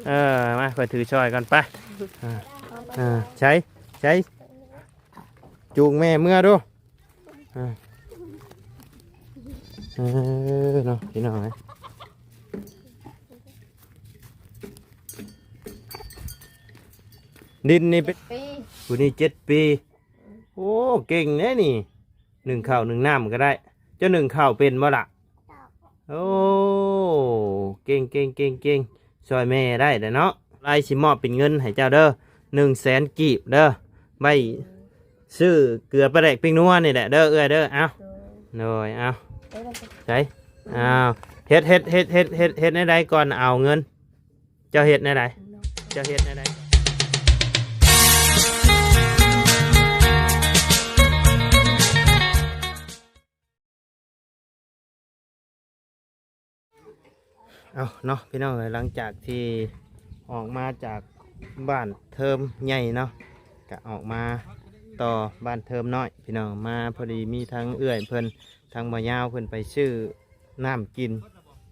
ເອີ ມາ ຂ້ອຍຖືຊ່ອຍກ່ອນ ໄປ. ເອີ ເອີ ໃຊ້ ໃຊ້ ຈູງແມ່ເມືອດູ. ເອີ ເອີ ເນາະ ພີ່ນ້ອງເອີຍ ດິນນີ້ເປັນ ເຈັດປີ ຜູ້ນີ້ເຈັດປີ. ໂອ້ ເກັ່ງເດ້ນີ້ ໜຶ້ງເຂົ້າໜຶ້ງນ້ຳກໍໄດ້. ເຈົ້າໜຶ້ງເຂົ້າເປັນບໍ່ລະ? ໂອ້ ເກັ່ງໆໆໆ ຊ່ອຍແມ່ໄດ້ແຫຼະເນາະ. ລາຍຊິມອບເປັນເງິນໃຫ້ເຈົ້າເດີ ໜຶ່ງແສນກີບເດີ ໄວ້ຊື້ເກືອປາແດກປິງນົວນີ້ແຫຼະເດີ ເອື້ອຍເດີ. ເອົາ ໂດຍ ເອົາ ໃສ່ ເອົາ ເຮັດ ເຮັດ ເຮັດ ເຮັດ ເຮັດ ເຮັດແນວໃດກ່ອນເອົາເງິນ? ເຈົ້າເຮັດແນວໃດ? ເຈົ້າເຮັດແນວໃດ? ເອົາເນາະ ພີ່ນ້ອງເອີຍ ຫຼັງຈາກທີ່ອອກມາຈາກບ້ານເທີມໃຫຍ່ເນາະ ກະອອກມາຕໍ່ບ້ານເທີມນ້ອຍ ພີ່ນ້ອງ. ມາພໍດີມີທັງເອື້ອຍເພິ່ນ ທັງບ່າວຍາວເພິ່ນໄປຊື້ນ້ຳກິນ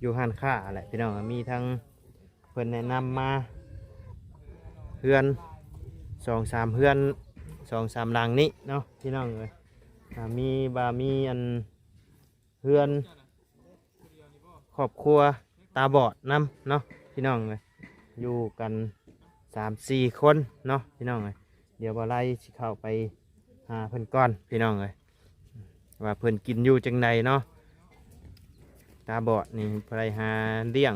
ຢູ່ຮ້ານຄ້າແຫຼະ ພີ່ນ້ອງ. ມີທັງ ເພິ່ນແນະນຳມາເຮືອນສອງສາມເຮືອນ ສອງສາມຫຼັງນີ້ເນາະ ພີ່ນ້ອງເອີຍ. ອ່າ ມີວ່າມີອັນເຮືອນຄອບຄົວຕາບອດນຳເນາະ ພີ່ນ້ອງເອີຍ ຢູ່ກັນສາມສີ່ຄົນເນາະ ພີ່ນ້ອງເອີຍ. ດຽວບ່າວໄລຊິເຂົ້າໄປຫາເພິ່ນກ່ອນ ພີ່ນ້ອງເອີຍ ວ່າເພິ່ນກິນຢູ່ຈັ່ງໃດເນາະ. ຕາບອດນີ້ ໃຜຫາລ້ຽງ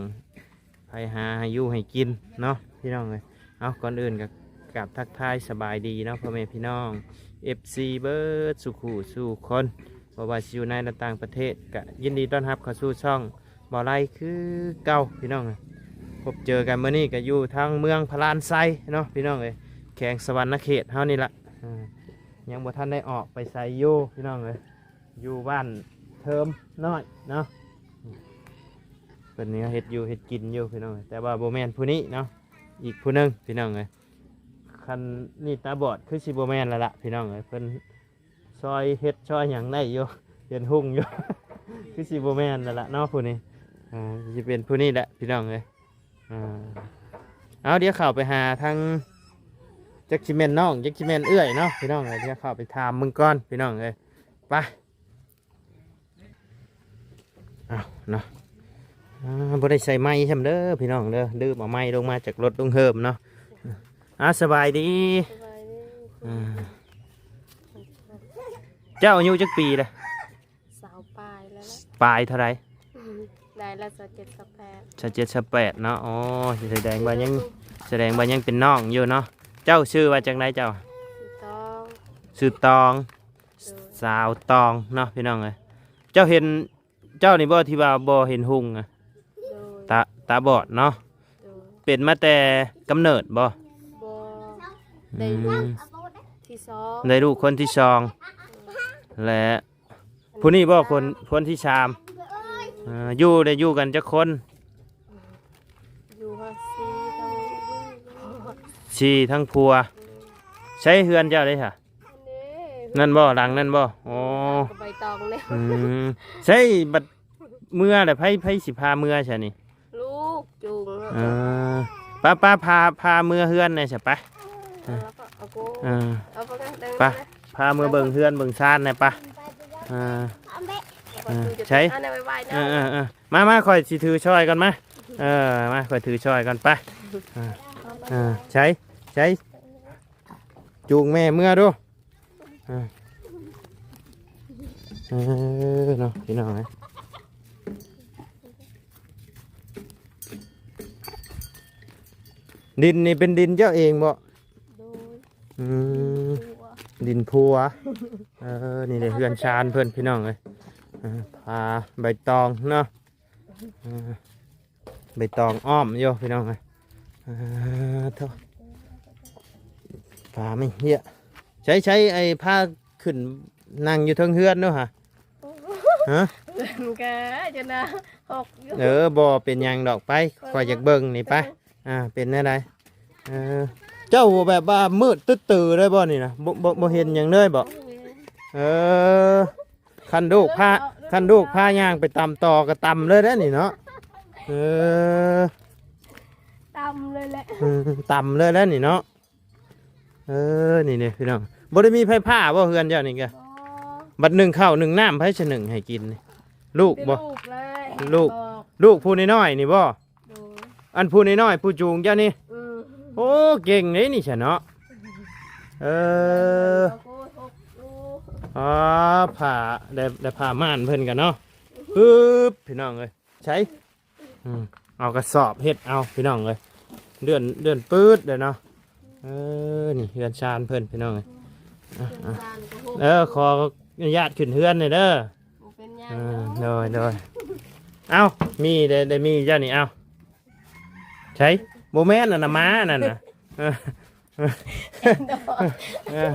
ໃຜຫາໃຫ້ຢູ່ໃຫ້ກິນເນາະ ພີ່ນ້ອງເອີຍ. ເອົາ ກ່ອນອື່ນກໍກາບທັກທາຍສະບາຍດີເນາະ ພໍ່ແມ່ພີ່ນ້ອງ ເອັຟຊີ ເບິດສູ່ຄູ່ສູ່ຄົນ ບໍ່ວ່າຊິຢູ່ໃນ ແລະ ຕ່າງປະເທດ ກໍຍິນດີຕ້ອນຮັບເຂົ້າສູ່ຊ່ອງ ບໍ່ໄລຄືເກົ່າ ພີ່ນ້ອງ. ພົບເຈີກັນມື້ນີ້ກໍຢູ່ທາງເມືອງພະລານໄຊເນາະ ພີ່ນ້ອງເອີຍ ແຂວງສະຫວັນນະເຂດເຮົານີ້ລະ. ອ່າ ຍັງບໍ່ທັນໄດ້ອອກໄປໃສຢູ່ ພີ່ນ້ອງເອີຍ ຢູ່ບ້ານເທີມນ້ອຍເນາະ. ເພິ່ນນີ້ເຮັດຢູ່ເຮັດກິນຢູ່ ພີ່ນ້ອງເອີຍ ແຕ່ວ່າບໍ່ແມ່ນຜູ້ນີ້ເນາະ ອີກຜູ້ໜຶ່ງ ພີ່ນ້ອງເອີຍ. ຄັນນີ້ຕາບອດຄືຊິບໍ່ແມ່ນແລ້ວລະ ພີ່ນ້ອງເອີຍ ເພິ່ນ ຊ່ອຍເຮັດຊ່ອຍຫຍັງໄດ້ຢູ່ ເຫັນຮຸ່ງຢູ່ ຄືຊິບໍ່ແມ່ນແລ້ວລະເນາະ ຜູ້ນີ້. ອ່າ ຊິເປັນຜູ້ນີ້ແຫຼະ ພີ່ນ້ອງເອີຍ. ອ່າ ເອົາ ດຽວເຂົ້າໄປຫາທາງ ຈັກຊິແມ່ນນ້ອງ ຈັກຊິແມ່ນເອື້ອຍເນາະ ພີ່ນ້ອງເອີຍ. ດຽວເຂົ້າໄປຖາມເບິ່ງກ່ອນ ພີ່ນ້ອງເອີຍ ໄປ. ເອົາເນາະ ອ່າ ບໍ່ໄດ້ໃສ່ໄມค์ຊ້ຳເດີ ພີ່ນ້ອງເດີ ລືມເອົາໄມค์ລົງມາຈາກລົດລຸງເຮີມເນາະ. ອ່າ ສະບາຍດີ ສະບາຍດີ. ອ່າ ເຈົ້າອາຍຸຈັກປີລະ? ຊາວປາຍແລ້ວລະ. ປາຍເທົ່າໃດ? ອືມ ໄດ້ລະ ຊາວເຈັດ ຊາວແປດ ຊາວເຈັດ ຊາວແປດເນາະ. ອໍ ສະແດງວ່າຍັງ ສະແດງວ່າຍັງເປັນນ້ອງຢູ່ເນາະ. ເຈົ້າຊື່ວ່າຈັ່ງໃດເຈົ້າ? ຊື່ຕອງ ຊື່ຕອງ. ໂດຍ ສາວຕອງເນາະ ພີ່ນ້ອງເອີຍ. ເຈົ້າເຫັນ ເຈົ້ານີ້ບໍ່ທີ່ວ່າບໍ່ເຫັນຮຸ່ງນະ? ໂດຍ ຕາ ຕາບອດເນາະ. ໂດຍ ເປັນມາແຕ່ກຳເນີດບໍ່? ບໍ່ ອືມ ໄດ້ລູກທີສອງ ໄດ້ລູກຄົນທີສອງ ແລະ ຜູ້ນີ້ບໍ່ຄົນ ຄົນທີສາມ. ເອີ ຢູ່ໄດ້ຢູ່ກັນຈັກຄົນ? ຢູ່ຮອດສີ່ທັງ ສີ່ທັງຜົວ. ໃຊ້ເຮືອນເຈົ້າເດ້ຫະ? ນັ້ນບໍ່ ຫຼັງນັ້ນບໍ່? ອໍ ໃບຕອງເດ້. ອືມ ໃຊ້ບັດເມືອແຫຼະ ໃຜ ໃຜຊິພາເມືອຊະນີ້? ລູກຈູງ. ເອີ ໄປ ໄປ ພາ ພາເມືອເຮືອນແດ່ຊະ ໄປ. ເອີ ເອົາໄປ ເອີ ເອົາໄປ ໄປ ພາເມືອເບິ່ງເຮືອນເບິ່ງຊານແດ່ ໄປ. ເອີ ເອີ ໃຊ້ ເອີ ເອີ ເອີ ມາ ມາ ຂ້ອຍຊິຖືຊ່ອຍກ່ອນ ມາ. ເອີ ມາ ຂ້ອຍຖືຊ່ອຍກ່ອນ ໄປ. ເອີ ເອີ ໃຊ້ ໃຊ້ ຈູງແມ່ເມືອດູ. ເອີ ເອີ ເນາະ ພີ່ນ້ອງເອີຍ ດິນນີ້ເປັນດິນເຈົ້າເອງບໍ່? ໂດຍ ອືມ ດິນຜົວ ດິນຜົວ. ເອີ ນີ້ເດ້ເຮືອນຊານເພິ່ນ ພີ່ນ້ອງເອີຍ. ເອີ ພາໃບຕອງເນາະ ເອີ ໃບຕອງອ້ອມຢູ່ ພີ່ນ້ອງເອີຍ. ເອີ ໂທ້ ພາໄມ່ເຮຍ ໃຊ້ ໃຊ້ໄອ້ພາຂຶ້ນນັ່ງຢູ່ເທິງເຮືອນດູຫະ. ຮະ ເຮືອນກະຈະນະຫົກຢູ່. ເອີ ບໍ່ເປັນຫຍັງດອກ ໄປ ຂ້ອຍຢາກເບິ່ງນີ້ ໄປ. ອ່າ ເປັນແນວໃດ? ເອີ ເຈົ້າແບບວ່າມືດຕຶດຕື້ເລີຍບໍ່ນີ້ນະ? ບໍ່ ບໍ່ ບໍ່ເຫັນຫຍັງເລີຍບໍ່? ບໍ່ເຫັນ. ເອີ ຄັນລູກພາ ຄັນລູກພາຍ່າງໄປຕຳຕໍກໍຕຳເລີຍເດ້ນີ້ເນາະ. ເອີ ຕ ຕ່ຳເລີຍແຫຼະ ອືມ ຕ່ຳເລີຍແຫຼະນີ້ເນາະ. ເອີ ນີ້ໆ ພີ່ນ້ອງ ບໍ່ໄດ້ມີໄຟຟ້າບໍ່ເຮືອນເຈົ້ານີ້ກະ? ບໍ່ ບັດໜຶ້ງເຂົ້າໜຶ້ງນ້ຳ ໃຜຊິໜຶ້ງໃຫ້ກິນນີ້? ລູກບໍ່? ເປັນລູກແຫຼະ ລູກ ບອກ ລູກຜູ້ນ້ອຍໆນີ້ບໍ່? ໂດຍ ອັນຜູ້ນ້ອຍໆ ຜູ້ຈູງເຈົ້ານີ້? ອືມ ໂອ້ ເກັ່ງເດ້ນີ້ຊະເນາະ. ເອີ ໂອ້ຍ ໂອ້ຍ ໂອ້ຍ ອໍ ຜ້າ ໄດ້ ໄດ້ຜ້າມ່ານເພິ່ນກັນເນາະ. ປຶບ ພີ່ນ້ອງເອີຍ ໃສ ອືມ ເອົາກະສອບເຮັດເອົາ ພີ່ນ້ອງເອີຍ ເດືອນ ເດືອນປືດເດ້ເນາະ. ເອີ ນີ້ເຮືອນຊານເພິ່ນ ພີ່ນ້ອງເອີຍ. ອ່ະ ເຮືອນຊານກໍໂຮມ ເອີ ຂໍອະນຸຍາດຂຶ້ນເຮືອນແດ່ເດີ. ບໍ່ເປັນຫຍັງ ເອີ ເນາະ ໂດຍ ໂດຍ. ເອົ້າ ມີໄດ້ ໄດ້ມີເຈົ້ານີ້ ເອົ້າ ໃສ ບໍ່ແມ່ນອັນນະ ໝາອັນນັ້ນນະ. ເອີ ເອີ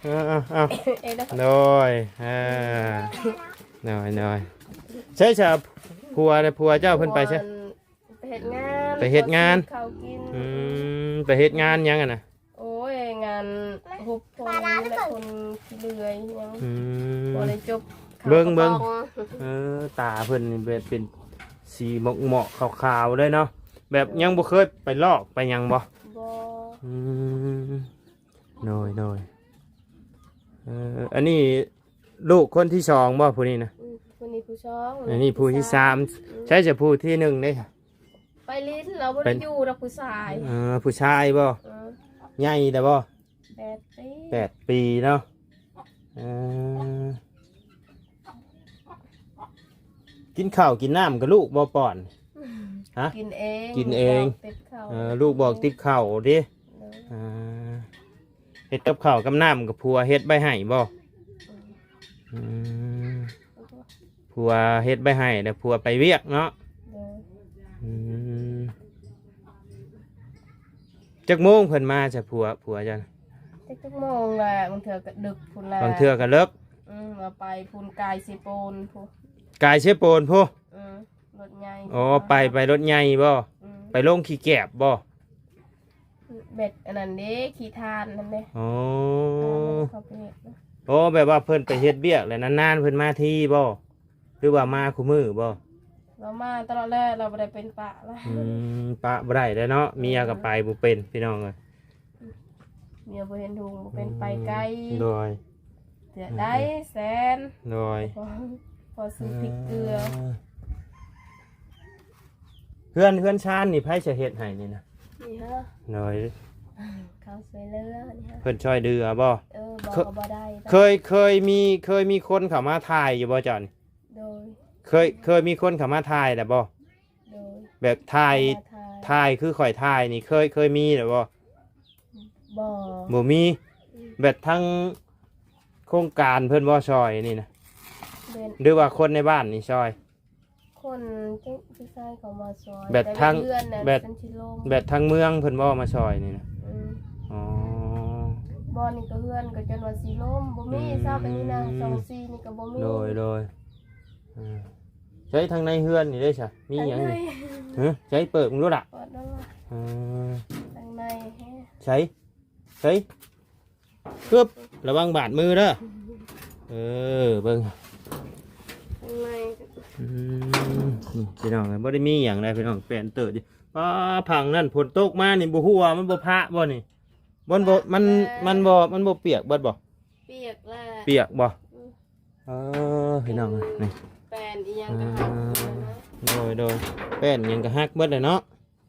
ເອີ ເອີ ເອີ ເອີ ໂດຍ ເອີ ໂດຍ ໂດຍ. ໃສຊະ ຜົວ ຜົວເຈົ້າເພິ່ນໄປໃສ? ໄປເຮັດງານ ໄປເຮັດງານ ເຂົ້າກິນ. ອືມ ໄປເຮັດງານຫຍັງຫັ້ນນະ? ໂອ້ຍ ງານຮຸບຄົນນີ້ແຫຼະ ຄົນຂີ້ເຫຼືອອີຫຍັງ. ອືມ ບໍ່ໄດ້ຈົບ. ເບິ່ງ ເບິ່ງ ເອີ ຕາເພິ່ນນີ້ແບບເປັນສີໝອກໆ ຂາວໆ ເລີຍເນາະ ແບບຍັງບໍ່ເຄີຍໄປລອກໄປຫຍັງບໍ່? ບໍ່ ອືມ ໂດຍ ໂດຍ. ເອີ ອັນນີ້ລູກຄົນທີສອງບໍ່ ຜູ້ນີ້ນະ? ອືມ ຜູ້ນີ້ຜູ້ສອງ ອັນນີ້ຜູ້ທີສາມ. ອືມ ໃສຊະ ຜູ້ທີໜຶ່ງເດ້? ໄປຫຼິ້ນ ລາວບໍ່ໄດ້ຢູ່ດອກຜູ້ຊາຍ. ເອີ ຜູ້ຊາຍບໍ່? ເອີ ໃຫຍ່ແລ້ວບໍ່? ແປດປີ ແປດປີເນາະ. ເອີ ກິນເຂົ້າກິນນ້ຳກະລູກບໍ່ປ້ອນ? ຮະ ກິນເອງ ກິນເອງ. ເອີ ລູກບອກຕິບເຂົ້າເດ້. ເອີ ເຮັດກັບເຂົ້າກັບນ້ຳກະຜົວເຮັດໄວ້ໃຫ້ບໍ່? ອືມ ອືມ ຜົວເຮັດໄວ້ໃຫ້ ແລ້ວຜົວໄປວຽກເນາະ. ໂດຍ ອືມ. ຈັກໂມງເພິ່ນມາຊະ ຜົວ ຜົວເຈົ້ານະ? ຈັກ ຈັກໂມງແຫຼະ ບາງເທື່ອກະດຶກພຸ້ນແຫຼະ ບາງເທື່ອກະເລິກ. ອືມ ວ່າໄປພຸ້ນ ກາຍເຊໂປນພຸ້ນ ກາຍເຊໂປນພຸ້ນ. ອືມ ລົດໃຫຍ່. ອໍ ໄປ ໄປລົດໃຫຍ່ບໍ່? ອືມ ໄປລົງຂີ້ແກບບໍ່? ແບບອັນນັ້ນເດ້ ຂີ້ຖ່ານນັ້ນເດ້. ອໍ ເຂົາໄປເຮັດນະ. ອໍ ແບບວ່າເພິ່ນໄປເຮັດວຽກແລ້ວນານໆເພິ່ນມາທີບໍ່? ຫຼືວ່າມາຄູ່ມື້ບໍ່? ລາວມາຕະຫຼອດແຫຼະ ລາວບໍ່ໄດ້ເປັນປະລະ. ອືມ ປະບໍ່ໄດ້ແລ້ວເນາະ ເມຍກະໄປບໍ່ເປັນ ພີ່ນ້ອງເອີຍ. ເມຍບໍ່ເຫັນຮຸ່ງ ບໍ່ເປັນໄປໄກ. ອືມ ໂດຍ ເທື່ອໃດແສນ. ໂດຍ ພໍຊື້ພິກເກືອ. ເອີ ເຮືອນ ເຮືອນຊານນີ້ໃຜຈະເຮັດໃຫ້ນີ້ນະ? ນີ້ເຮີ ໂດຍ ເຂົາຊ່ວຍເຫຼືອນີ້ເຮີ ເພິ່ນຊ່ອຍເຫຼືອບໍ່? ເອີ ບໍ່ ເຄີຍ ບໍ່ໄດ້ ເຄີຍ ເຄີຍມີ ເຄີຍມີຄົນເຂົ້າມາຖ່າຍຢູ່ບໍ່ເຈົ້ານີ້? ໂດຍ ເຄີຍ ເຄີຍມີຄົນເຂົ້າມາຖ່າຍແລ້ວບໍ່? ໂດຍ ແບບຖ່າຍ ເຂົ້າມາຖ່າຍ ຖ່າຍຄືຂ້ອຍຖ່າຍນີ້ ເຄີຍ ເຄີຍມີແລ້ວບໍ່? ບໍ່ ບໍ່ມີ. ອືມ ແບບທາງໂຄງການເພິ່ນບໍ່ຊ່ອຍນີ້ນະ? ແມ່ນ ຫຼືວ່າຄົນໃນບ້ານນີ້ຊ່ອຍ? ຄົນ ຜູ້ຊາຍເຂົາມາຊ່ອຍ ແບບທາງ ແບບ ແບບທາງເມືອງເພິ່ນບໍ່ມາຊ່ອຍນີ້ນະ? ອືມ ອໍ ບ່ອນນີ້ກະເຮືອນກະຈົນວ່າຊິລົ້ມ ບໍ່ມີ. ອືມ ຊາວໄປນີ້ນະ ສອງສີ່ນີ້ກະບໍ່ມີ. ໂດຍ ໂດຍ. ເອີ ໃຊ້ທາງໃນເຮືອນນີ້ເດ້ຊະ ມີຫຍັງນີ້? ຮະ ໃຊ້ເປີດເບິ່ງດູລະ. ເປີດດູລະ. ເອີ ທາງໃນແຮະ ໃຊ້ ໃຊ້ ປຶບ ລະວັງບາດມືເດີ. ເອີ ເບິ່ງ ອືມ ພີ່ນ້ອງ ບໍ່ໄດ້ມີຫຍັງໃດພີ່ນ້ອງ ແປນເຕີດ. ປ້າ ຜັງນັ້ນຝົນຕົກມານີ້ບໍ່ຮົ່ວ ມັນບໍ່ພະບໍ່ນີ້? ມັນບໍ່ ມັນ ມັນບໍ່ ມັນບໍ່ປຽກເບິດບໍ່? ປຽກແລ້ວ ປຽກບໍ່? ອືມ ເອີ ພີ່ນ້ອງ ນີ້ ແປນອີ່ຫຍັງກະຫັກ. ໂດຍ ໂດຍ ແປນອີ່ຫຍັງກະຫັກເບິດແຫຼະເນາະ.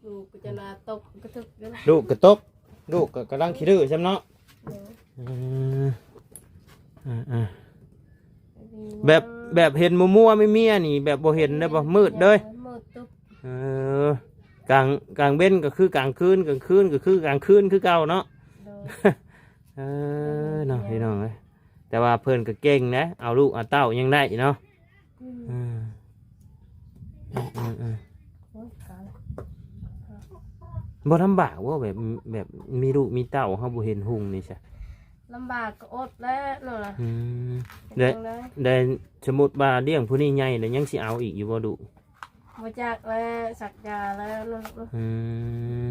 ລູກກະຈະວ່າຕົກກະທຶກຢູ່ນະ ລູກກະຕົກ ລູກກະກຳລັງຂີ້ດື້ຊ້ຳເນາະ. ໂດຍ ເອີ ອ່າໆ ແບບ ແບບເຫັນມົວໆເມຍໆນີ້ ແບບບໍ່ເຫັນເລີຍບໍ່? ມືດເລີຍ ມືດຕຶບ. ເອີ ກາງ ກາງເວັນກະຄືກາງຄືນ ກາງຄືນກະຄືກາງຄືນຄືເກົ່າເນາະ. ໂດຍ ເອີ ເນາະ ພີ່ນ້ອງເອີຍ ແຕ່ວ່າເພິ່ນກະເກັ່ງນະ ເອົາລູກເອົາເຕົ້າຍັງໄດ້ເນາະ. ອືມ ເອີ ເອີ ເອີ ໂອ້ຍ ຕາຍ ບໍ່ລຳບາກບໍ່ ແບບ ແບບມີລູກມີເຕົ້າ ເຮົາບໍ່ເຫັນຮຸ່ງນີ້ຊະ? ລຳບາກກະອົດແຫຼະເນາະ. ອືມ ແລ້ວ ແລ້ວສົມມຸດວ່າລ້ຽງຜູ້ນີ້ໃຫຍ່ແລ້ວ ຍັງຊິເອົາອີກຢູ່ບໍ່ລູກ? ບໍ່ຈັກແລ້ວ ສັກຢາແລ້ວເນາະ. ອືມ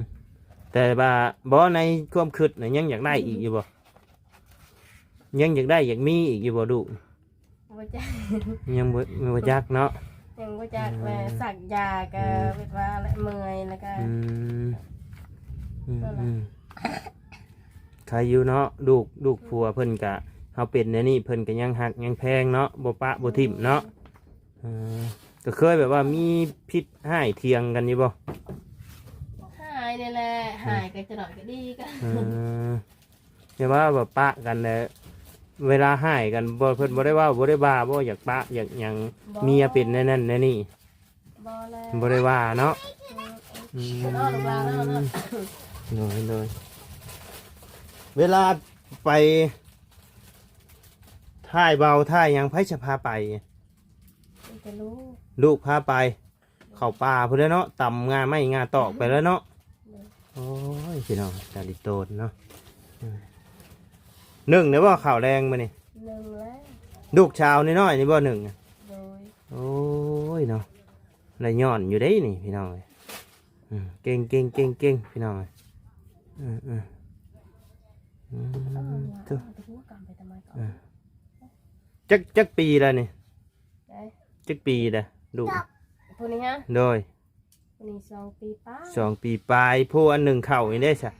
ແຕ່ວ່າບໍ່ ໃນຄວາມຄິດນະ ຍັງຢາກໄດ້ອີກຢູ່ບໍ່? ຍັງຢາກໄດ້ຢາກມີອີກຢູ່ບໍ່ລູກ? ບໍ່ຈັກ ຍັງບໍ່ ຍັງບໍ່ຈັກເນາະ ຍັງບໍ່ຈັກແຫຼະ. ອືມ ສັກຢາກະ ອືມ ແບບວ່າແຫຼະ ເມື່ອຍແລ້ວກະ ອືມ ອືມ ໃຄຢູ່ເນາະ ລູກ ລູກຜົວເພິ່ນກະ ເຮົາເປັນແນວນີ້ເພິ່ນກະຍັງຮັກຍັງແພງເນາະ ບໍ່ປະບໍ່ຖິ້ມເນາະ. ເອີ ກໍເຄີຍແບບວ່າມີຜິດຮ້າຍຖຽງກັນຢູ່ບໍ່? ຮ້າຍນີ້ແຫຼະ ເອີ ຮ້າຍກໍຈະໜ້ອຍກໍດີກັນ. ເອີ ແຕ່ວ່າແບບປະກັນແລ້ວ ເວລາຮ້າຍກັນບໍ່ ເພິ່ນບໍ່ໄດ້ເວົ້າ ບໍ່ໄດ້ວ່າບໍ່ ຢາກປະ ຢາກຫຍັງ ບໍ່ ເມຍເປັນແນວນັ້ນແນວນີ້? ບໍ່ແລ້ວ ບໍ່ໄດ້ວ່າເນາະ. ອືມ ອືມ ເນາະ ວ່າແລ້ວເນາະ. ໂດຍ ໂດຍ ເວລາໄປຖ່າຍເບົາຖ່າຍຫຍັງ ໃຜຈະພາໄປ? ມີແຕ່ລູກ ລູກພາໄປ. ເຂົ້າປ່າພຸ້ນແຫຼະເນາະ ຕຳງ່າໄມ້ງ່າຕອກໄປແລ້ວເນາະ. ໂດຍ ໂອ້ຍ ພີ່ນ້ອງ ຕາລິໂຕນເນາະ. ເອີ ໜຶ້ງໄດ້ບໍ່ເຂົ້າແລງມື້ນີ້? ໜຶ້ງແລ້ວ ລູກສາວນ້ອຍໆນີ້ບໍ່ໜຶ້ງ? ໂດຍ ໂອ້ຍເນາະ ໄດ້ຍ້ອນຢູ່ເດ້ນີ້ພີ່ນ້ອງເອີຍ. ອືມ ເກັ່ງໆໆໆ ພີ່ນ້ອງເອີຍ. ເອີໆ ອືມ ເອີ ຈັກ ຈັກປີແລ້ວນີ້? ໄດ້ ຈັກປີແລ້ວລູກ? ຜູ້ນີ້ຮະ? ໂດຍ ຜູ້ນີ້ສອງປີປາຍ ສອງປີປາຍ. ຜູ້ອັນໜຶ້ງເຂົ້ານີ້ເດ້ຊະ?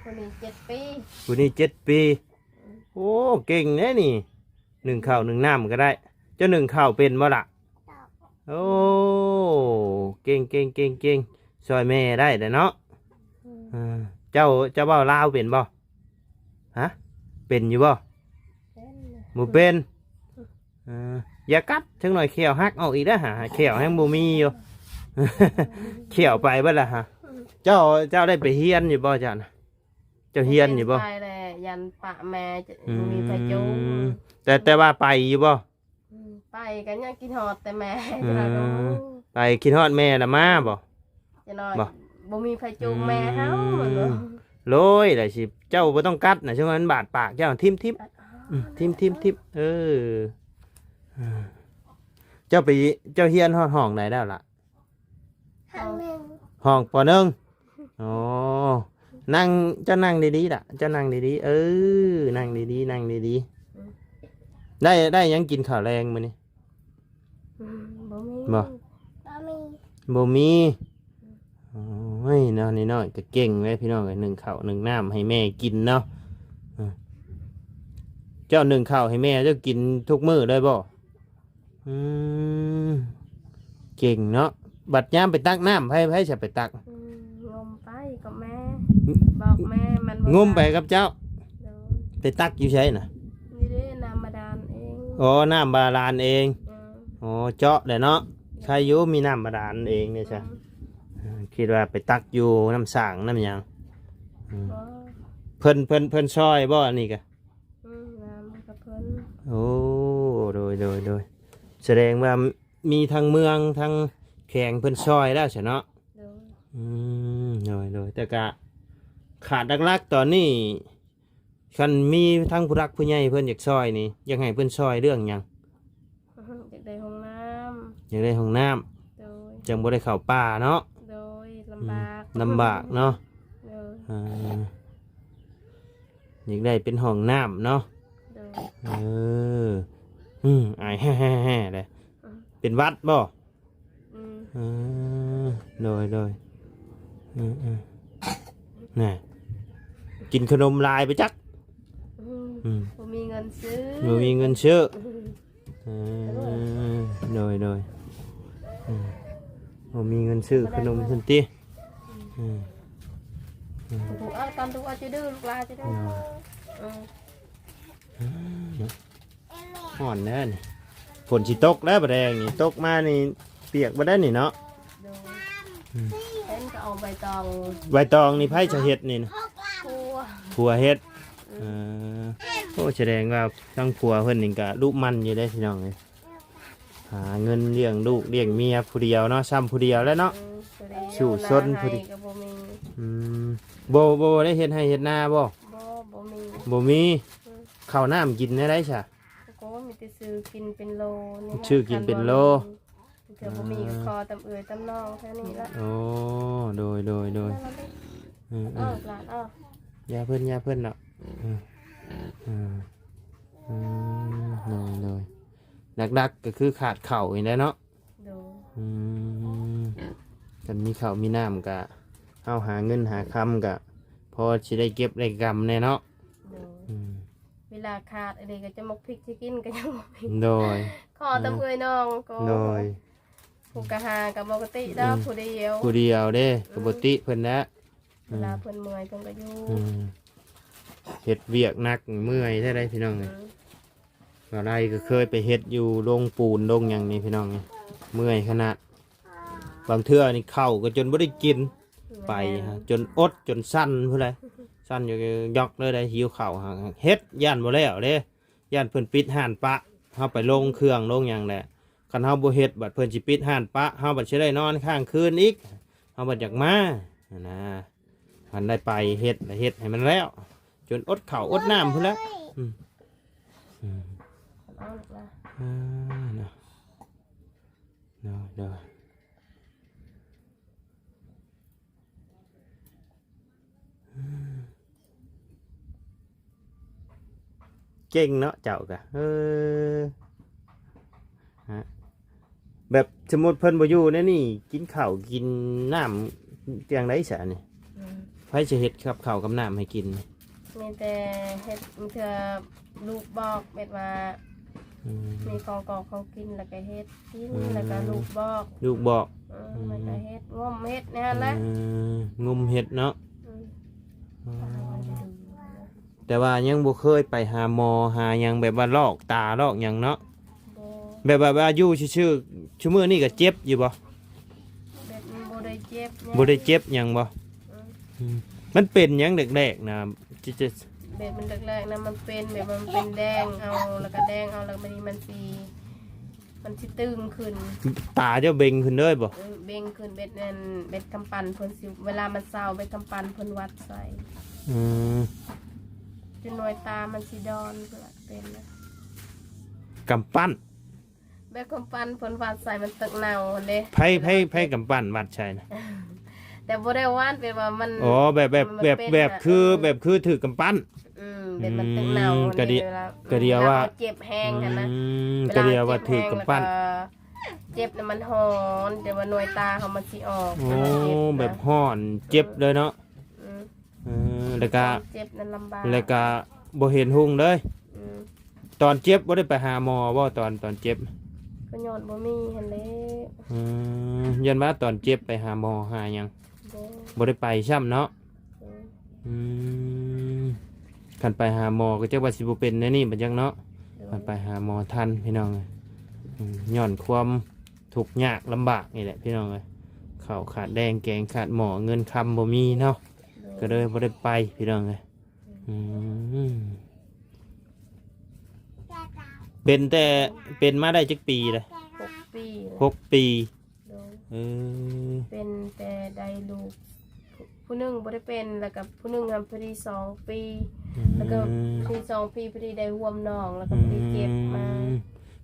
ຜູ້ນີ້ເຈັດປີ ຜູ້ນີ້ເຈັດປີ. ອືມ ໂອ້ ເກັ່ງເດ້ນີ້ ໜຶ້ງເຂົ້າໜຶ້ງນ້ຳກໍໄດ້. ເຈົ້າໜຶ້ງເຂົ້າເປັນບໍ່ລະ? ໂອ້ ເກັ່ງໆໆໆ ຊ່ອຍແມ່ໄດ້ແຫຼະເນາະ. ອືມ ເອີ ເຈົ້າ ເຈົ້າເວົ້າລາວເປັນບໍ່? ຮະ ເປັນຢູ່ບໍ່? ເປັນ ບໍ່ເປັນ. ເອີ ຢ່າກັດ ຈັກໜ້ອຍແຂ້ວຫັກອອກອີກເດີຫາ ແຂ້ວຍັງບໍ່ມີຢູ່ ແຂ້ວໄປເບິດລະຫາ. ເຈົ້າ ເຈົ້າໄດ້ໄປຮຽນຢູ່ບໍ່ເຈົ້ານະ? ເຈົ້າຮຽນຢູ່ບໍ່? ບໍ່ໄດ້ໄປແຫຼະ ຢ້ານປະແມ່ ອືມ ບໍ່ມີໃຜຈູງ. ແຕ່ ແຕ່ວ່າໄປຢູ່ບໍ່? ອືມ ໄປກໍຍັງຄິດຮອດແຕ່ແມ່. ອືມ ຈັ່ງໃດກໍບໍ່ຮູ້ ໄປຄິດຮອດແມ່ລະມາບໍ່? ຈັ່ງໃດບໍ່ ບໍ່ມີໃຜຈູງແມ່ເຮົາ ອືມ ແມ່ນບໍ່? ໂລຍ ໄດ້ຊິ ເຈົ້າບໍ່ຕ້ອງກັດນະ ຊັ້ນມັນບາດປາກເຈົ້າ ຖິ້ມໆ ອືມ ຖິ້ມໆໆ. ເອີ ເຈົ້າໄປ ເຈົ້າຮຽນຮອດຫ້ອງໃດແລ້ວລະ? ຫ້ອງໜຶ່ງ ຫ້ອງ ປໍໜຶ່ງ. ອໍ ນັ່ງ ເຈົ້ານັ່ງດີໆລະ ເຈົ້ານັ່ງດີໆ ເອີ ນັ່ງດີໆ ນັ່ງດີໆ. ໄດ້ ໄດ້ຫຍັງກິນເຂົ້າແລງມື້ນີ້? ອືມ ບໍ່ມີ ບໍ່ ບໍ່ມີ ບໍ່ມີ. ໂອ້ຍ ເນາະ ນ້ອຍໆກໍເກັ່ງເດ້ພີ່ນ້ອງເອີຍ ໜຶ້ງເຂົ້າໜຶ້ງນ້ຳໃຫ້ແມ່ກິນເນາະ. ເຈົ້າໜຶ້ງເຂົ້າໃຫ້ແມ່ເຈົ້າກິນທຸກມື້ເລີຍບໍ່? ອືມ ເກັ່ງເນາະ. ບັດຍາມໄປຕັກນ້ຳ ໃຜ ໃຜຈະໄປຕັກ? ອືມ ງົມໄປກັບແມ່ ອືມ ບອກແມ່ ມັນບໍ່ ງົມໄປກັບເຈົ້າ. ໂດຍ ໄປຕັກຢູ່ໃສນະ? ນີ້ເດ້ ນ້ຳບາດານເອງ. ອໍ ນ້ຳບາດານເອງ. ອືມ ອໍ ເຈາະແຫຼະເນາະ. ໂດຍ ໃຄຢູ່ມີນ້ຳບາດານເອງເດ້ຊະ. ອືມ ເອີ ຄິດວ່າໄປຕັກຢູ່ນ້ຳສ້າງນ້ຳຫຍັງ. ອືມ ບໍ່ ເພິ່ນ ເພິ່ນ ເພິ່ນຊ່ອຍບໍ່ອັນນີ້ກະ? ອືມ ນ້ຳໃຫ້ກັບເພິ່ນ. ໂອ້ ໂດຍ ໂດຍ ໂດຍ ສະແດງວ່າມີທັງເມືອງທັງແຂວງເພິ່ນຊ່ອຍແລ້ວຊະເນາະ. ໂດຍ ອືມ ໂດຍ ໂດຍ ແຕ່ກະຂາດຫຼັກໆຕອນນີ້ ຄັນມີທັງຜູ້ຫຼັກຜູ້ໃຫຍ່ເພິ່ນຢາກຊ່ອຍນີ້ ຢາກໃຫ້ເພິ່ນຊ່ອຍເລື່ອງຫຍັງ? ຢາກໄດ້ຫ້ອງນ້ຳ ຢາກໄດ້ຫ້ອງນ້ຳ. ໂດຍ ຈັ່ງບໍ່ໄດ້ເຂົ້າປ່າເນາະ. ໂດຍ ລຳບາກ ອືມ ລຳບາກເນາະ. ໂດຍ ອ່າ ຢາກໄດ້ເປັນຫ້ອງນ້ຳເນາະ. ໂດຍ ເອີ ອືມ ອາຍແຮໆໆເດ້. ອືມ ເປັນຫວັດບໍ່? ອືມ ເອີ ໂດຍ ໂດຍ ເອີໆ ນະ ກິນຂະໜົມຫຼາຍໄປຈັກ. ອືມ ອືມ ບໍ່ມີເງິນຊື້ ບໍ່ມີເງິນຊື້. ອືມ ເອີ ໂດຍ ໂດຍ ອືມ ບໍ່ມີເງິນຊື້ຂະໜົມຊັ້ນຕິ. ອືມ ອືມ ເອົາກ່ອນ ລູກ ເອົາຈະດື້ ລູກຫຼາຈະດື້. ເອີ ອືມ ຮ້ອນແດ່ນີ້ ຝົນຊິຕົກແລ້ວ ບາດແດງນີ້ ຕົກມານີ້ປຽກເບິດໄດ໋ນີ້ເນາະ. ໂດຍ ອືມ ເຫັນກໍເອົາໃບຕອງ ໃບຕອງນີ້ໃຜຈະເຮັດນີ້ນະ? ຜົວ ຜົວເຮັດ. ອືມ ເອີ ໂອ້ ສະແດງວ່າທາງຜົວເພິ່ນນີ້ກໍດຸໝັ່ນຢູ່ເດ້ພີ່ນ້ອງເອີຍ ຫາເງິນລ້ຽງລູກລ້ຽງເມຍຜູ້ດຽວເນາະ ຊ່ຳຜູ້ດຽວແຫຼະເນາະ. ອືມ ຜູ້ດຽວ ສູ້ຊົນຜູ້ດຽວ ລາຍໄດ້ກໍບໍ່ມີ. ອືມ ບໍ່ ບໍ່ໄດ້ເຮັດໄຮ່ເຮັດນາບໍ່? ບໍ່ ບໍ່ມີ ບໍ່ມີ. ອືມ ເຂົ້ານ້ຳກິນແນວໃດຊະ? ໂອ້ ມີແຕ່ຊື້ກິນເປັນໂລນີ້ແຫຼະ ຊື້ກິນເປັນໂລ. ຄັນບໍ່ມີ ເທື່ອບໍ່ມີກໍຂໍຕຳເອື້ອຍຕຳນ້ອງເທົ່ານີ້ລະ. ໂອ້ ໂດຍ ໂດຍ ໂດຍ. ເອີ ເອີ ເອີ ຫຼານເອີ ຢ່າເພິ່ນ ຢ່າເພິ່ນເນາະ. ເອີ ເອີ ອືມ ໂດຍ ໂດຍ. ຫຼັກໆກໍຄືຂາດເຂົ້ານີ້ແຫຼະເນາະ. ໂດຍ ອືມ ຄັນມີເຂົ້າມີນ້ຳກະ ເຮົາຫາເງິນຫາຄຳກະ ພໍ ພໍຊິໄດ້ເກັບໄດ້ກຳແດ່ເນາະ. ໂດຍ ອືມ ເວລາຂາດອີ່ຫຼີກໍຈະໝົກພິກຊິກິນກໍຍັງບໍ່ມີ. ໂດຍ ຂໍແຕ່ເອື້ອຍນ້ອງກໍ ໂດຍ ຜູ້ກະຫາກໍບໍ່ກະຕິດອກ ອືມ ຜູ້ດຽວ ຜູ້ດຽວເດ້ ອືມ ກໍບໍ່ຕິເພິ່ນແຫຼະ. ເວລາເພິ່ນເມື່ອຍເພິ່ນກໍຢູ່ ອືມ ເຮັດວຽກໜັກເມື່ອຍແທ້ໃດພີ່ນ້ອງເອີຍ. ອືມ ບ່າວໄລກໍເຄີຍໄປເຮັດຢູ່ໂລງປູນໂລງຫຍັງນີ້ພີ່ນ້ອງເອີຍ ເມື່ອຍຂະໜາດ. ບາງເທື່ອນີ້ເຂົ້າກໍຈົນບໍ່ໄດ້ກິນ ແມ່ນ ໄປຫາຈົນອົດຈົນສັ່ນພຸ້ນແຫຼະ ສັ່ນຢອກໆເລີຍໄດ໋ ຫິວເຂົ້າຫາເຮັດຢ້ານບໍ່ແລ້ວເດ້ ຢ້ານເພິ່ນປິດຮ້ານປະ ເຮົາໄປລົງເຄື່ອງລົງຫຍັງແຫຼະ. ຄັນເຮົາບໍ່ເຮັດ ບັດເພິ່ນຊິປິດຮ້ານປະ ເຮົາບັດຊິໄດ້ນອນຄ້າງຄືນອີກ ເຮົາບັດຢາກມາຫັ້ນນະ. ຄັນໄດ້ໄປເຮັດ ໄດ້ເຮັດໃຫ້ມັນແລ້ວ ຈົນອົດເຂົ້າອົດນ້ຳພຸ້ນແຫຼະ. ອືມ ອືມ ເອົາລູກລະ ອ່າ ເນາະ ເນາະ ເນາະ. ເກັ່ງເນາະເຈົ້າກະ ເອີ ຮະ ແບບສົມມຸດເພິ່ນບໍ່ຢູ່ແນວນີ້ ກິນເຂົ້າກິນນ້ຳຈັ່ງໃດຊະນີ້? ອືມ ໃຜຊິເຮັດກັບເຂົ້າກັບນ້ຳໃຫ້ກິນ? ມີແຕ່ເຮັດ ມີເທື່ອລູກບອກແບບວ່າ ອືມ ມີຂອງກອກຂອງກິນແລ້ວກໍເຮັດກິນ ອືມ ແລ້ວກໍລູກບອກ ລູກບອກ ເອີ ອືມ ແລ້ວກໍເຮັດ ງົມເຮັດແນວນັ້ນແຫຼະ ອືມ ງົມເຮັດເນາະ ອືມ ອືມ. ແຕ່ວ່າຍັງບໍ່ເຄີຍໄປຫາໝໍຫາຫຍັງ ແບບວ່າລອກຕາລອກຫຍັງເນາະ? ບໍ່ ແບບວ່າ ວ່າຢູ່ຊື່ໆ ຊຸມື້ນີ້ກໍເຈັບຢູ່ບໍ່? ແບບມັນບໍ່ໄດ້ເຈັບຫຍັງ ບໍ່ໄດ້ເຈັບຫຍັງບໍ່? ອືມ ອືມ ມັນເປັນຫຍັງແລກໆນະ? ແບບມັນແລກໆນະ ມັນເປັນແບບວ່າມັນເປັນແດງເອົາ ແລ້ວກໍແດງເອົາ ແລ້ວບັດນີ້ມັນຊິ ມັນຊິຕຶງຂຶ້ນ ຕາເຈົ້າເບັງຂຶ້ນເລີຍບໍ່? ເອີ ເບັງຂຶ້ນ ແບບນັ້ນ ແບບກຳປັ້ນເພິ່ນຊິ ເວລາມັນເຊົາ ແບບກຳປັ້ນເພິ່ນວັດໃສ່ ອືມ ຈົນໜ່ວຍຕາມັນຊິດອນ ເປັນນະ ກຳປັ້ນ ແບບກຳປັ້ນເພິ່ນວັດໃສ່ ມັນຕຶກເນົ່າຫັ້ນເດ້ ໃຜ ໃຜ ໃຜກຳປັ້ນວັດໃສ່ນະ? ແຕ່ບໍ່ໄດ້ວັດ ແບບວ່າມັນ ອໍ ແບບ ແບບ ແບບ ແບບຄື ແບບຄືຖືກກຳປັ້ນ ອືມ ແບບມັນຕຶກເນົ່າ ອືມ ຫັ້ນເດ້ ກໍດີ ເວລາ ກໍດີວ່າ ເວລາເຮົາເຈັບແຮງຫັ້ນນະ ອືມ ເວລາເຮົາເຈັບແຮງ ກໍດີວ່າຖືກກຳປັ້ນ ແລ້ວກໍເຈັບນະ ມັນຮ້ອນ ແຕ່ວ່າໜ່ວຍຕາເຮົາມັນຊິອອກ ໂອ້ ເວລາເຈັບນະ ແບບຮ້ອນເຈັບເລີຍເນາະ ອືມ ເອີ ແລ້ວກໍ ເຈັບນັ້ນລຳບາກ ແລ້ວກໍບໍ່ເຫັນຮຸ່ງເລີຍ ອືມ ຕອນເຈັບບໍ່ໄດ້ໄປຫາໝໍບໍ່? ຕອນ ຕອນເຈັບ ກໍຍ້ອນບໍ່ມີຫັ້ນແຫຼະ ອືມ ຢ້ານວ່າຕອນເຈັບໄປຫາໝໍຫາຫຍັງ ບໍ່ ບໍ່ໄດ້ໄປຊ້ຳເນາະ ໂດຍ ອືມ ຄັນໄປຫາໝໍກໍຈັກວ່າຊິບໍ່ເປັນແນວນີ້ບັດຈັກເນາະ ໂດຍ ຄັນໄປຫາໝໍທັນພີ່ນ້ອງເອີຍ ອືມ ຍ້ອນຄວາມທຸກຍາກລຳບາກນີ້ແຫຼະພີ່ນ້ອງເອີຍ ເຂົ້າຂາດແດງແກງຂາດໝໍ ເງິນຄຳບໍ່ມີເນາະ ໂດຍ ກໍເລີຍບໍ່ໄດ້ໄປພີ່ນ້ອງເອີຍ ອືມ ເປັນແຕ່ ເປັນມາໄດ້ຈັກປີແລ້ວ? ຫົກປີແລ້ວ ຫົກປີ ໂດຍ ເອີ ເປັນແຕ່ໄດ້ລູກ ຜູ້ໜຶ່ງບໍ່ໄດ້ເປັນ ແລ້ວກໍຜູ້ໜຶ່ງຫັ້ນພໍດີສອງປີ ອືມ ແລ້ວກໍພໍດີສອງປີ ພໍດີໄດ້ຮ່ວມນ້ອງ ແລ້ວກໍພໍດີເຈັບມາ ອືມ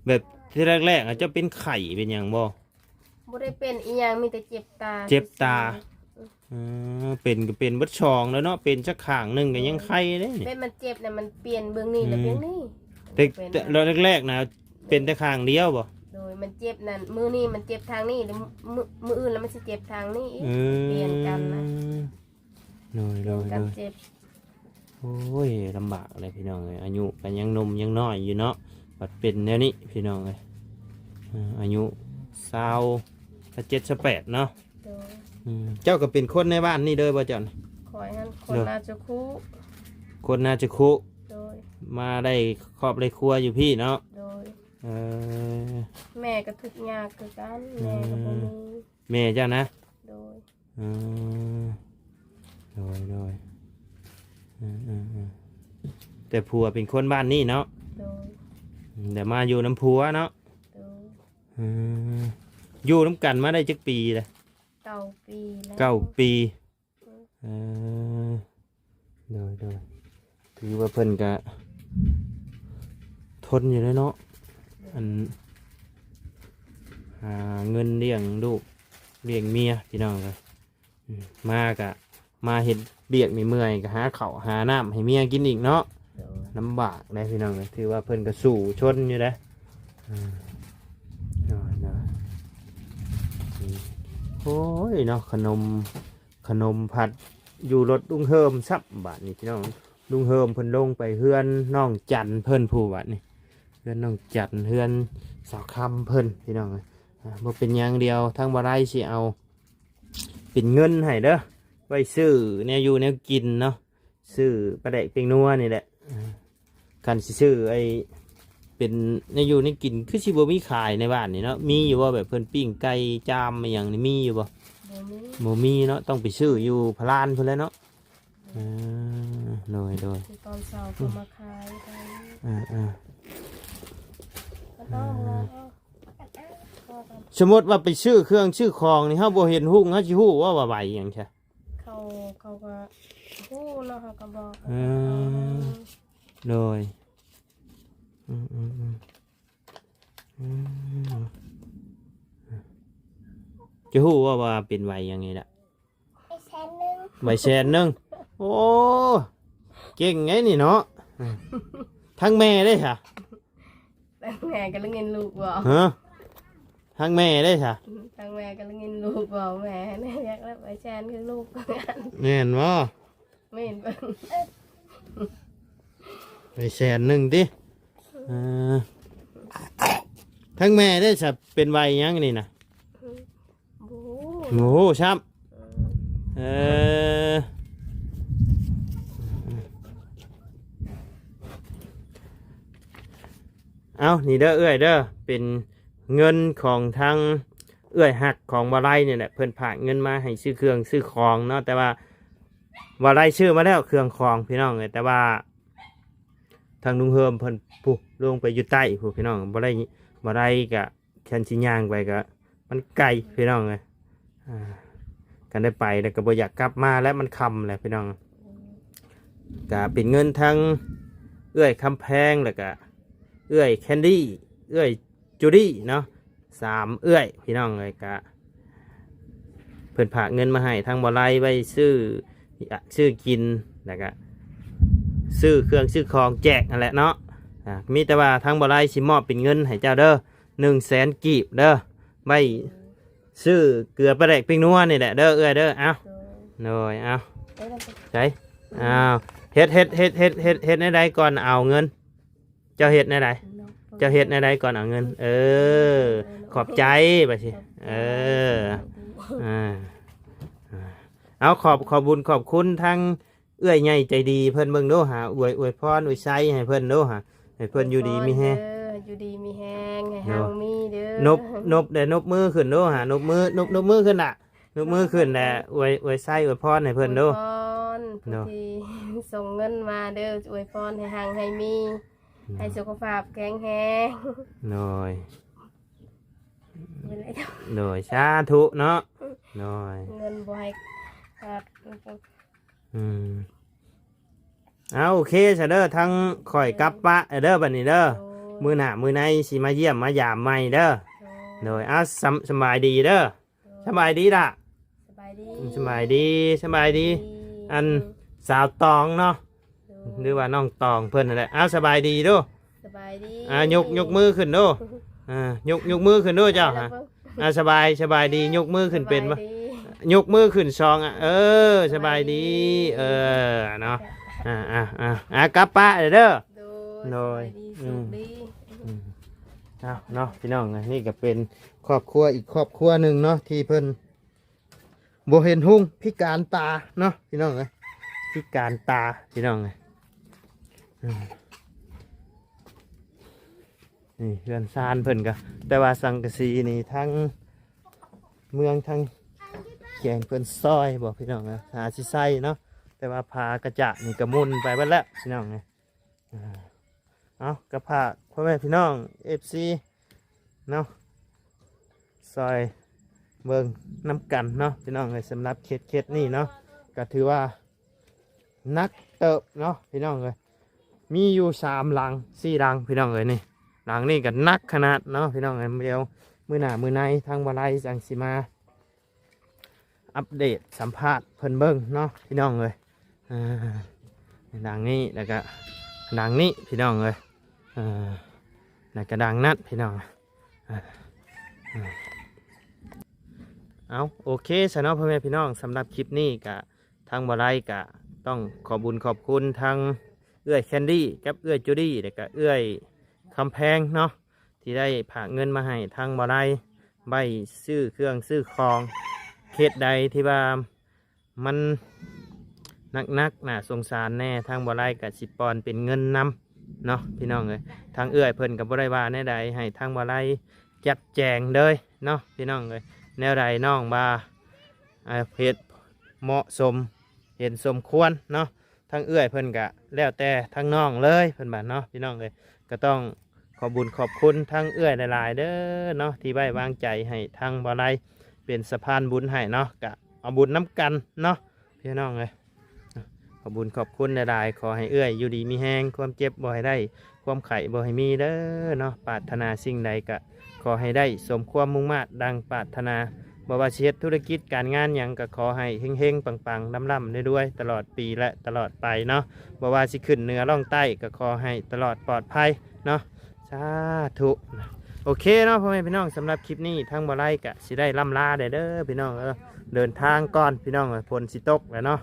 ແບບທີແລກໆ ອາດຈະເປັນໄຂ້ເປັນຫຍັງບໍ່? ບໍ່ໄດ້ເປັນອີ່ຫຍັງ ມີແຕ່ເຈັບຕາ ເຈັບຕາ ຊື່ໆ ເອີ ເປັນກໍເປັນເບິດສອງແລ້ວເນາະ ເປັນຈັກຂ້າງໜຶ່ງກໍຍັງໄຄເດ້ນີ້ ແບບມັນເຈັບນະ ມັນປ່ຽນເບື້ອງນີ້ ອືມ ແລ້ວເບື້ອງນີ້ ແຕ່ ແຕ່ແລກໆນະ ເປັນແຕ່ຂ້າງດຽວບໍ່? ໂດຍ ມັນເຈັບນັ້ນ ມື້ນີ້ມັນເຈັບທາງນີ້ ແລ້ວມື້ ມື້ອື່ນແລ້ວມັນຊິເຈັບທາງນີ້ອີກ ອືມ ປ່ຽນກັນນະ ໂດຍ ປ່ຽນກັນ ໂດຍ ເຈັບ ໂອ້ຍ ລຳບາກເລີຍພີ່ນ້ອງເອີຍ ອາຍຸກໍຍັງໜຸ່ມຍັງນ້ອຍຢູ່ເນາະ ບັດເປັນແນວນີ້ພີ່ນ້ອງເອີຍ ອາ ອາຍຸຊາວ ຊາວເຈັດ ຊາວແປດເນາະ ໂດຍ ອືມ ເຈົ້າກໍເປັນຄົນໃນບ້ານນີ້ເດີບໍ່ເຈົ້າ? ຂ້ອຍຫັ້ນຄົນນາຈະຄຸ ໂດຍ ຄົນນາຈະຄຸ ໂດຍ ມາໄດ້ຄອບໄດ້ຄົວຢູ່ພີ້ເນາະ ໂດຍ ເອີ ແມ່ກໍທຸກຍາກຄືກັນ ອືມ ແມ່ກໍບໍ່ມີ ແມ່ເຈົ້ານະ ໂດຍ ອືມ ໂດຍ ໂດຍ ອືມ ອືມ ອືມ ແຕ່ຜົວເປັນຄົນບ້ານນີ້ເນາະ ໂດຍ ອືມ ແຕ່ມາຢູ່ນຳຜົວເນາະ ໂດຍ ອືມ ຢູ່ນຳກັນມາໄດ້ຈັກປີແລ້ວ? ເກົ້າປີແລ້ວ ເກົ້າປີ ອືມ ເອີ ໂດຍ ໂດຍ ຖືວ່າເພິ່ນກະທົນຢູ່ເດ້ເນາະ ອັນ ຫາເງິນລ້ຽງລູກລ້ຽງເມຍພີ່ນ້ອງເອີຍ ອືມ ມາກະມາເຮັດວຽກນີ້ເມື່ອຍກະຫາເຂົ້າຫານ້ຳໃຫ້ເມຍກິນອີກເນາະ ໂດຍ ລຳບາກໄດ໋ພີ່ນ້ອງເອີຍ ຖືວ່າເພິ່ນກະສູ້ຊົນຢູ່ເດ້ ອືມ ໂດຍ ໂດຍ ອືມ ໂອ້ຍເນາະ ຂະໜົມ ຂະໜົມພັດ ຢູ່ລົດລຸງເຮີມຊ້ຳ ບາດນີ້ພີ່ນ້ອງ. ລຸງເຮີມເພິ່ນລົງໄປເຮືອນນ້ອງຈັນເພິ່ນ ຜູ້ ບາດນີ້ ເຮືອນນ້ອງຈັນ ເຮືອນສາວຄຳເພິ່ນ ພີ່ນ້ອງເອີຍ. ອ່າ ບໍ່ເປັນຫຍັງ ດຽວທາງບໍ່ໄດ້ຊິເອົາເປັນເງິນໃຫ້ເດີ ໄວ້ຊື້ແນວຢູ່ແນວກິນເນາະ ຊື້ປາແດກແປ້ງນົວນີ້ແຫຼະ. ອ່າ ຄັນຊິຊື້ໄອ້ເປັນແນວຢູ່ແນວກິນ ຄືຊິບໍ່ມີຂາຍໃນບ້ານນີ້ເນາະ? ມີຢູ່ບໍ່? ແບບເພິ່ນປີ້ງໄກ່ຈາມອີ່ຫຍັງນີ້ ມີຢູ່ບໍ່? ບໍ່ມີ ບໍ່ມີເນາະ, ຕ້ອງໄປຊື້ຢູ່ພະລານພຸ້ນແຫຼະເນາະ. ເອີ ໂດຍ ໂດຍ ຄືຕອນເຊົ້າກໍມາຂາຍໄດ້. ເອີ ເອີ ບໍ່ຕ້ອງແລ້ວ. ສົມມຸດວ່າໄປຊື້ເຄື່ອງຊື້ຂອງນີ້ ເຮົາບໍ່ເຫັນຮຸ່ງ ເຮົາຊິຮູ້ວ່າ ວ່າໃບຫຍັງຊະ? ເຂົາ ເຂົາກໍຮູ້ເນາະ ເຮົາກໍບອກ. ເອີ ເຂົາກໍເອົາໃຫ້. ໂດຍ ອືມ ອືມ ອືມ ອືມ ຈະຮູ້ວ່າ ວ່າເປັນໃບຫຍັງນີ້ລະ? ໃບແສນໜຶ່ງ ໃບແສນໜຶ່ງ. ໂອ້ ເກັ່ງໄດ໋ນີ້ເນາະ. ທາງແມ່ເດ້ຊະ? ທາງແມ່ກໍໄດ້ເງິນລູກບໍ່? ຮະ? ທາງແມ່ເດ້ຊະ? ທາງແມ່ກໍໄດ້ເງິນລູກບໍ່? ແມ່ຢາກໄດ້ໃບແສນຄືລູກ. ແມ່ນບໍ່? ແມ່ນ ເບິ່ງ ໄປແສນໜຶ່ງຕິ? ເອີ ທາງແມ່ເດ້ຊະ ເປັນໄວຫຍັງນີ້ນະ? ບໍ່ຮູ້ ບໍ່ຮູ້ຊ້ຳ. ເອີ ເອີ ເອົາ ນີ້ເດີເອື້ອຍເດີ ເປັນເງິນຂອງທາງເອື້ອຍຮັກຂອງບ່າວໄລນີ້ແຫຼະ ເພິ່ນຝາກເງິນມາໃຫ້ຊື້ເຄື່ອງຊື້ຂອງເນາະ. ແຕ່ວ່າບ່າວໄລຊື້ມາແລ້ວເຄື່ອງຂອງ ພີ່ນ້ອງເອີຍ, ແຕ່ວ່າທາງລຸງເຮີມເພິ່ນ ຜູ້ ລົງໄປຢູ່ໃຕ້ຜູ້ ພີ່ນ້ອງ. ບໍ່ໄດ້ ບໍ່ໄດ້ກະ ຄັນຊິຍ່າງໄປກໍມັນໄກ ພີ່ນ້ອງເອີຍ. ອ່າ ຄັນໄດ້ໄປແລ້ວກໍບໍ່ຢາກກັບມາແລ້ວ ມັນຄ່ຳແລ້ວ ພີ່ນ້ອງ. ກໍເປັນເງິນທັງເອື້ອຍຄຳແພງ ແລ້ວກໍເອື້ອຍແຄນດີ້ ເອື້ອຍຈູດີ້ເນາະ ສາມເອື້ອຍ ພີ່ນ້ອງເອີຍ. ກໍເພິ່ນຝາກເງິນມາໃຫ້ທາງບ່າວໄລໄວ້ຊື້ ຊື້ກິນ ແລ້ວກໍຊື້ເຄື່ອງຊື້ຂອງແຈກຫັ້ນແຫຼະເນາະ. ອ່າ ມີແຕ່ວ່າທາງບ່າວໄລຊິມອບເປັນເງິນໃຫ້ເຈົ້າເດີ ໜຶ່ງແສນກີບເດີ ໄວ້ຊື້ເກືອປາແດກແປ້ງນົວນີ້ແຫຼະເດີເອື້ອຍເດີ. ເອົາ ໂດຍ ເອົາ ໃສ່ ອ້າວ ເຮັດ ເຮັດ ເຮັດ ເຮັດ ເຮັດ ເຮັດແນວໃດກ່ອນເອົາເງິນ? ເຈົ້າເຮັດແນວໃດ? ເຈົ້າເຮັດແນວໃດກ່ອນເອົາເງິນ? ເອີ ຂອບໃຈ ບາດນີ້ ເອີ ອ່າ ເອົາ ຂອບ ຂອບບຸນຂອບຄຸນທາງ ເອື້ອຍໃຫຍ່ໃຈດີເພິ່ນເບິ່ງດູຫາ ອວຍ ອວຍພອນອວຍໄຊໃຫ້ເພິ່ນດູຫາ ໃຫ້ເພິ່ນຢູ່ດີມີແຮງ ເອີ ຢູ່ດີມີແຮງ ໃຫ້ເຮົາມີເດີ. ນົບ ນົບແດ່ ນົບມືຂຶ້ນດູຫາ ນົບມື ນົບ ນົບມືຂຶ້ນລະ ນົບມືຂຶ້ນແດ່ ອວຍ ອວຍໄຊອວຍພອນໃຫ້ເພິ່ນດູ. ອວຍພອນ ໂດຍ ຜູ້ທີ່ສົ່ງເງິນມາເດີ ອວຍພອນໃຫ້ຮັ່ງໃຫ້ມີ ໂດຍ ໃຫ້ສຸຂະພາບແຂງແຮງ. ໂດຍ ໂດຍ ສາທຸເນາະ. ໂດຍ ເງິນບໍ່ໃຫ້ຂາດ. ອືມ ເອົາ ໂອເຄຊະເດີ ທາງຂ້ອຍກັບປະເດີ ບັດນີ້ເດີ. ໂດຍ ມື້ໜ້າມື້ໃນຊິມາຢ້ຽມມາຢາມໃໝ່ເດີ. ໂດຍ ໂດຍ ເອົາ ສຳ ສຳບາຍດີເດີ. ໂດຍ ສຳບາຍດີລະ. ສະບາຍດີ ສະບາຍດີ ສະບາຍດີ. ອັນ ສາວຕອງເນາະ ໂດຍ ຫຼືວ່ານ້ອງຕອງເພິ່ນນັ້ນແຫຼະ. ເອົາ ສະບາຍດີດູ. ສະບາຍດີ ອ່າ ຍົກ ຍົກມືຂຶ້ນດູ. ອ່າ ຍົກ ຍົກມືຂຶ້ນດູເຈົ້າ. ອ່າ ສະບາຍ ສະບາຍດີ ຍົກມືຂຶ້ນເປັນບໍ່? ສະບາຍດີ ຍົກມືຂຶ້ນສອງ ອ່າ ເອີ ສະບາຍດີ ສະບາຍດີ ເອີ ເນາະ. ອ່າ ອ່າ ອ່າ ອ່າ ກັບປະເດີ. ໂດຍ ໂດຍ ສະບາຍດີ ອືມ ໂຊກດີ. ອືມ ເອົາເນາະ ພີ່ນ້ອງ ນີ້ກໍເປັນຄອບຄົວອີກຄອບຄົວໜຶ່ງເນາະ ທີ່ເພິ່ນ ບໍ່ເຫັນຮຸ່ງ ພິການຕາເນາະ ພີ່ນ້ອງເອີຍ ພິການຕາ ພີ່ນ້ອງເອີຍ. ອືມ ນີ້ເຮືອນຊານເພິ່ນກໍ ແຕ່ວ່າສັງກະສີນີ້ ທາງເມືອງ ທາງແຂວງເພິ່ນຊ່ອຍບໍ່ ພີ່ນ້ອງເອີຍ ຫາຊິໃສ່ເນາະ. ແຕ່ວ່າຝາກະຈະນີ້ກໍໝຸ່ນໄປເບິດແລ້ວ ພີ່ນ້ອງເອີຍ. ອ່າ ເອົາ ກໍຝາກພໍ່ແມ່ພີ່ນ້ອງ ເອັຟຊີ ເນາະ ຊ່ອຍເບິ່ງນຳກັນເນາະ ພີ່ນ້ອງເອີຍ. ສຳລັບເຂດ ເຂດນີ້ເນາະ ກໍຖືວ່າໜັກເຕີບເນາະ ພີ່ນ້ອງເອີຍ. ມີຢູ່ສາມຫຼັງ ສີ່ຫຼັງ ພີ່ນ້ອງເອີຍ. ນີ້ ຫຼັງນີ້ກໍໜັກຂະໜາດເນາະ ພີ່ນ້ອງເອີຍ. ດຽວມື້ໜ້າມື້ໃນ ທາງບ່າວໄລຈັ່ງຊິມາ ອັບເດດສຳພາດເພິ່ນເບິ່ງເນາະ ພີ່ນ້ອງເອີຍ. ອ່າ ດັ່ງນີ້ ແລ້ວກະ ດັ່ງນີ້ ພີ່ນ້ອງເອີຍ. ອ່າ ແລ້ວກະ ດັ່ງນັ້ນ ພີ່ນ້ອງ. ອ່າ ເອົາ ໂອເຄຊະເນາະ ພໍ່ແມ່ພີ່ນ້ອງ, ສຳລັບຄລິບນີ້ກະ ທາງບໍ່ໄລກະຕ້ອງຂອບບຸນຂອບຄຸນທາງເອື້ອຍແຄນດີ້ກັບເອື້ອຍຈູດີ້ ແລ້ວກະເອື້ອຍຄຳແພງເນາະ ທີ່ໄດ້ຝາກເງິນມາໃຫ້ທາງບໍ່ໄລໄວ້ຊື້ເຄື່ອງຊື້ຂອງ ເຂດໃດທີ່ວ່າມັນໜັກໆໜ້າສົງສານແດ່ ທາງບໍ່ໄລກະຊິປ່ອນເປັນເງິນນຳເນາະ ພີ່ນ້ອງເອີຍ. ທາງເອື້ອຍເພິ່ນກະບໍ່ໄດ້ວ່າແນວໃດ ໃຫ້ທາງບໍ່ໄລຈັດແຈງເລີຍເນາະ ພີ່ນ້ອງເອີຍ. ແນວໃດນ້ອງວ່າ ອ່າ ເຮັດເໝາະສົມ ເຫັນສົມຄວນເນາະ ທາງເອື້ອຍເພິ່ນກະແລ້ວແຕ່ທາງນ້ອງເລີຍ ເພິ່ນວ່າເນາະ ພີ່ນ້ອງເອີຍ. ກະຕ້ອງຂອບບຸນຂອບຄຸນທາງເອື້ອຍຫຼາຍໆເດີເນາະ ທີ່ໄວ້ວາງໃຈໃຫ້ທາງບໍ່ໄລເປັນສະພານບຸນໃຫ້ເນາະ ກະເອົາບຸນນຳກັນເນາະ ພີ່ນ້ອງເອີຍ. ຂອບບຸນຂອບຄຸນຫຼາຍໆ ຂໍໃຫ້ເອື້ອຍຢູ່ດີມີແຮງ ຄວາມເຈັບບໍ່ໃຫ້ໄດ້ ຄວາມໄຂ້ບໍ່ໃຫ້ມີເດີເນາະ. ປາດຖະໜາສິ່ງໃດກະຂໍໃຫ້ໄດ້ສົມຄວາມມຸ່ງມາດດັ່ງປາດຖະໜາ ບໍ່ວ່າຊິເຮັດທຸລະກິດການງານຫຍັງ ກະຂໍໃຫ້ເຮັງໆ ປັງໆ ລ່ຳໆ ລວຍໆ ຕະຫຼອດປີ ແລະ ຕະຫຼອດໄປເນາະ. ບໍ່ວ່າຊິຂຶ້ນເໜືອລ່ອງໃຕ້ ກະຂໍໃຫ້ຕະຫຼອດປອດໄພເນາະ ສາທຸ. ໂອເຄເນາະ ພໍ່ແມ່ພີ່ນ້ອງ ສຳລັບຄລິບນີ້ທາງບໍ່ໄລກະຊິໄດ້ລ່ຳລາແດ່ເດີພີ່ນ້ອງເອີຍ. ເດີນທາງກ່ອນພີ່ນ້ອງເອີຍ ຝົນຊິຕົກແລ້ວເນາະ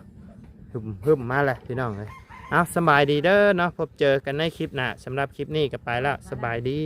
ຮຶມໆມາແລ້ວພີ່ນ້ອງເອີຍ. ເອົາ ສະບາຍດີເດີເນາະ ພົບເຈີກັນໃນຄລິບໜ້າ. ສຳລັບຄລິບນີ້ກະໄປແລ້ວ ສະບາຍດີ.